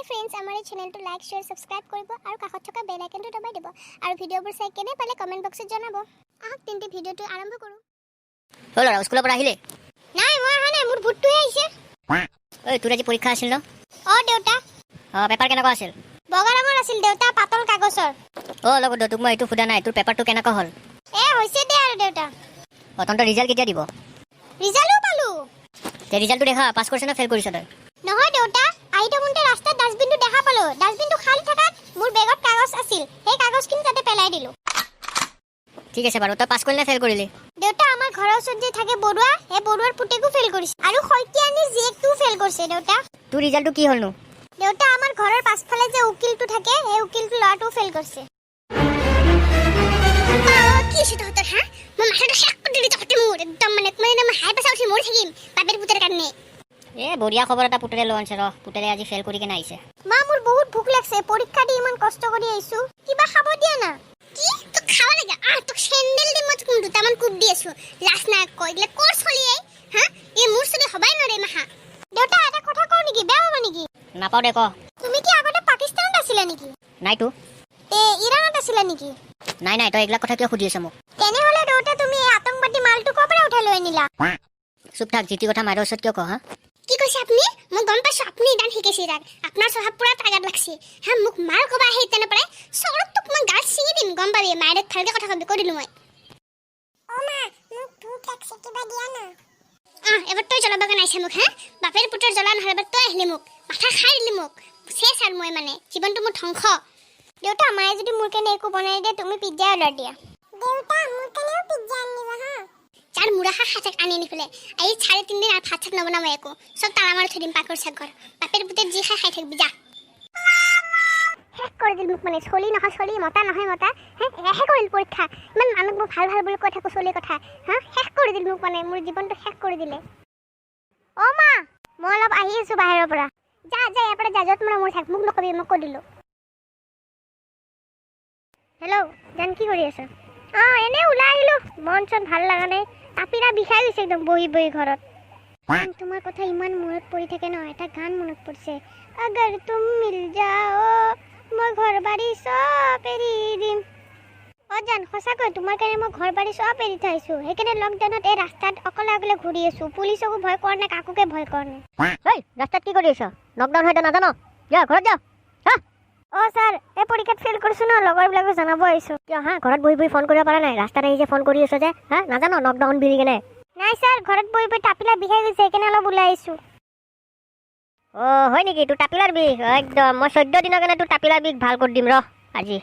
Friends, আমাৰ এই চেনেলটো লাইক, শ্বেয়াৰ, ছাবস্ক্ৰাইব কৰিব আৰু কাষত থকা বেল আইকনটো দবাই দিব আৰু ভিডিঅ'বোৰ চাই কেনে পালে কমেণ্ট বক্সত জনাব। আহক তেন্তে, ভিডিঅ'টো আৰম্ভ কৰোঁ। অ' ল'ৰা, স্কুলৰ পৰা আহিলে? নাই, মই অহা নাই, মোৰ ভূতটোহে আহিছে। ঐ, তোৰ আজি পৰীক্ষা আছিল ন? অঁ দেউতা। অঁ, পেপাৰ কেনেকুৱা আছিল? বগা ৰঙৰ আছিল দেউতা, পাতল কাগজৰ। অ' লগত, তোক মই এইটো সোধা নাই, তোৰ পেপাৰটো কেনেকুৱা হ'ল? এ হৈছে দে আৰু দেউতা। অঁ, তহঁতৰ ৰিজাল্ট কেতিয়া দিব? ৰিজাল্টো পালো। তে ৰিজাল্টটো দেখা, পাছ কৰিছ নে ফেইল কৰিছ তই? নহয় দেউতা, আহি থাকোঁতে ৰাস্তাত ডাষ্টবিনটো দেখা পালো। ডাষ্টবিনটো খালী থকাত মোৰ বেগত কাগজ আছিল, সেই কাগজখিনি তাতে পেলাই দিলো। ঠিক আছে বাৰু, তই পাছ কৰিলি নে ফেইল কৰিলি? দেউতা, আমাৰ ঘৰৰ ওচৰত যে থাকে বৰুৱা, সেই বৰুৱাৰ পুতেকো ফেইল কৰিছে আৰু শইকীয়ানীৰ জীয়েকটোও ফেইল কৰিছে দেউতা। তোৰ ৰিজাল্টটো কি হ'লনো? দেউতা, আমাৰ ঘৰৰ পাছফালে যে উকিলটো থাকে, সেই উকিলটো ল'ৰাটোও ফেইল কৰিছে। কি হৈছে তহঁতৰ, হা? মই মাথাটো শেষ কৰি দিলি তহঁতে মোৰ একদম। মানে মানে মই হাই প্ৰেছাৰ উঠি মৰি থাকিম বাপেৰ পুতেৰ কাৰণে। এ বঢ়িয়া খবৰ এটা পুতেৰে লৈ আনিছে ৰ। পুতেৰে আজি ফেইল কৰি কেনে আহিছে। মা, মোৰ বহুত ভোক লাগছে। পৰীক্ষা দি ইমান কষ্ট কৰি আহিছো, কিবা খাব দিয়া না। কি তোক খাব লাগে? আহ, তোক চেণ্ডেল দি মই তোক দুটামান কোব দি আছো। লাজ নাই কয়, এইগিলা কৰ চলি এই, হা? এই মোৰ চলি হবাই নোৱাৰে মাহা। দেউতা, এটা কথা কওঁ নেকি, বেয়া পাবা নেকি? নাপাওঁ দে, ক। তুমি কি আগতে পাকিস্তানত আছিলা নেকি? নাইতো। তে ইৰাণত আছিলা নেকি? নাই নাই, তই এইবিলাক কথা কিয় সুধি আছ মোক? তেনেহ'লে দেউতা, তুমি এই আতংকবাদী মালটো ক'ৰ পৰা উঠাই লৈ আনিলা? চুপ থাক। যি টি কথা মায়েৰ ওচৰত কিয় ক, হা? কি কৈছে আপুনি? মই গম পাইছো, আপুনি ইদান শিকাইছে তাক। আপোনাৰ স্বভাৱ পুৰা তাগাত লাগছে, হা? মোক মাৰ ক'বা আহে ইতানৰ পৰাই চৰত তোক মই গাল ছিঙি দিম, গম পাবি। মায়েৰক ভালকে কথা কবি, কৈ দিলো মই। অ মা, মোক ভোক লাগছে, কিবা দিয়া না। আহ, এবাৰ তই জ্বলাব কাৰণে আহিছে মোক, হা? বাপেৰ পুতৰ জ্বলা নহ'লে এবাৰ তই আহিলি, মোক মাথা খাই দিলি। মোক শেষ আৰু মই মানে জীৱনটো মোৰ ধ্বংস। দেউতা, মায়ে যদি মোৰ কাৰণে একো বনাই দিয়ে, তুমি পিজ্জা অৰ্ডাৰ দিয়া। দেউতা, মোৰ কাৰণেও পিজ্জা আনিবা হা। যাৰ মুৰাখা খাই থাক আনি আনি পেলাই। এই 3.5 দিন আৰু ভাত চাত নবনাওঁ একো, চব তালা মাৰি থৈ দিম পাকঘৰ চাকঘৰ। বাপেৰ পুতেৰ যি খাই খাই থাকিবি যা। শেষ কৰি দিল মোক মানে। চলি নহয় চলি, মতা নহয় মতা। হে শেষ কৰিল পৰীক্ষা। ইমান মানুহক মই ভাল ভাল বুলি কৈ থাকোঁ চলি কথা, হা? শেষ কৰি দিল মোক মানে, মোৰ জীৱনটো শেষ কৰি দিলে। অ' মা, মই অলপ আহি আছোঁ বাহিৰৰ পৰা। যা যা, ইয়াৰ পৰা যা, য'ত মানে মোৰ থাক, মোক নকবি, মই কৈ দিলোঁ। হেল্ল' জান, কি কৰি আছ? অঁ, এনেই ওলাই আহিলোঁ, মন চন ভাল লগা নাই। টাপিৰা বিষাই গৈছে একদম বহি বহি ঘৰত। তোমাৰ কথা ইমান মনত পৰি থাকে ন, এটা গান মনত পৰিছে, अगर तुम मिल जाओ, মই ঘৰ বাৰী চব এৰি দিম। অ' জান, সঁচাকৈ তোমাৰ কাৰণে মই ঘৰ বাৰী চব এৰি থৈ আহিছোঁ। সেইকাৰণে লকডাউনত এই ৰাস্তাত অকলে অকলে ঘূৰি আছোঁ। পুলিচকো ভয় কৰা নাই, কাকোকে ভয় কৰা নাই। ঐ, ৰাস্তাত কি কৰি আছ? লকডাউন হয়, তই নাজান? যা, ঘৰত যা, হা। অ' ছাৰ, এই পৰীক্ষাত ফেইল কৰিছোঁ ন, লগৰবিলাকো জনাব আহিছোঁ। কিয়, হা? ঘৰত বহি বহি ফোন কৰিব পৰা নাই? ৰাস্তাত আহি যে ফোন কৰি আছ যে, হা? নাজান লকডাউন বুলি কেনে? নাই ছাৰ, ঘৰত বহি বহি টাপিলা বিষাই গৈছে, সেইকাৰণে অলপ ওলাই আহিছোঁ। অ' হয় নেকি? তোৰ টাপিলাৰ বিষ একদম, মই 14 দিনৰ কাৰণে তোৰ টাপিলাৰ বিষ ভাল কৰি দিম ৰ আজি।